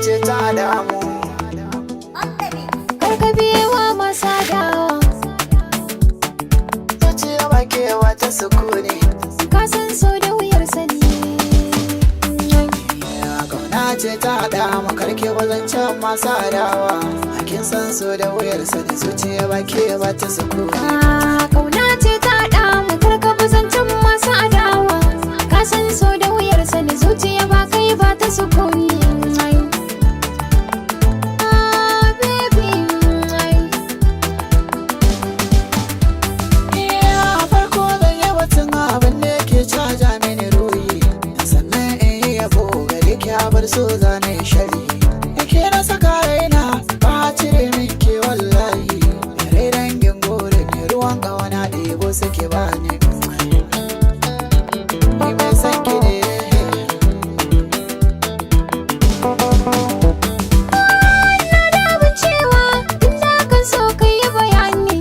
Ce ta damu. Kar ka biyewa masu adawa. Zuciya ba ke wata sukuni. Ka san so da wuyar sani. Kauna ce ta haɗa mu, karke wazancen masu adawa. Kin san so da wuyar sani, zuciya ba ke ba ta sukuni. Ah, kauna ce ta haɗa mu, kar ka bi zancen masu adawa. Ka san so da wuyar sani, zuciya ba kai ba ta sukuni. Ah, baby. A farko zan yi batun abin da yake caja mini ruhi, sannan in yi yabo gare ki, bar so zane shari yake na saka raina, ba cire min ke wallahi. Rai dangin gore ne, ruwan ƙawana ɗebo suke bani. Ni mai san ki ne. Abin cewa tun da kan so ka yi bayani,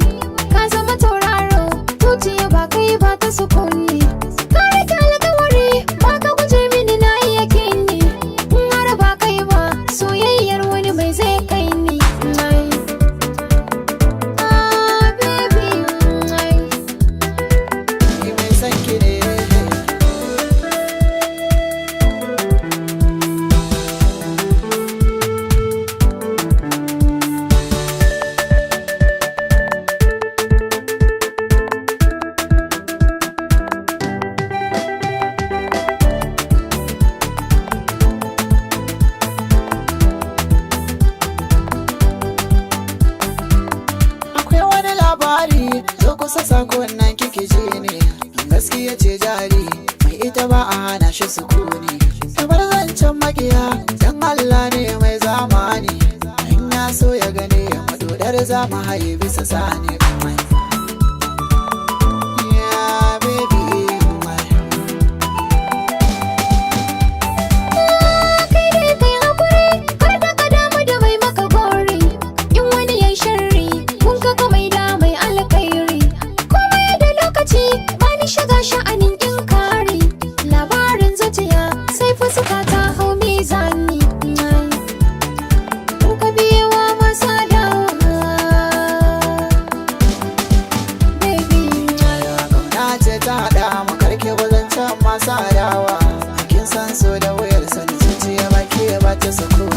ka zama tauraro, zuciya ba kai ba ta sukuni. Ka rike alkawari, ba ka guje mini, na iya kini. In har ba kai ba, soyayyar wani mai zai kai ni. Ah, baby. Ni mai san ki ne. Akwai wani labari, zo kusa, sakon nan kike ji ne. Gaskiya ce jari, mai ita ba a hana shi sukuni. Kamar zancen makiya, dan Allah ne mai zamani. In ya so ya gane ya madodar za mu haye bisa sani. Yeah, baby. Kai dai kai hakuri, kar da ka damu da mai maka gori. In wani yayi sharri, kun ka mai da mai alkhairi. Komai da lokaci, bani shiga sha'anin inkari. Labarin zuciya sai fuska ta hau mizani. Kar ka biyewa masu adawa. Baby. Kauna ce ta haɗa mu, karke wazancen masu adawa. Kin san so da wuyar sani, zuciya ba ke ba ta sukuni.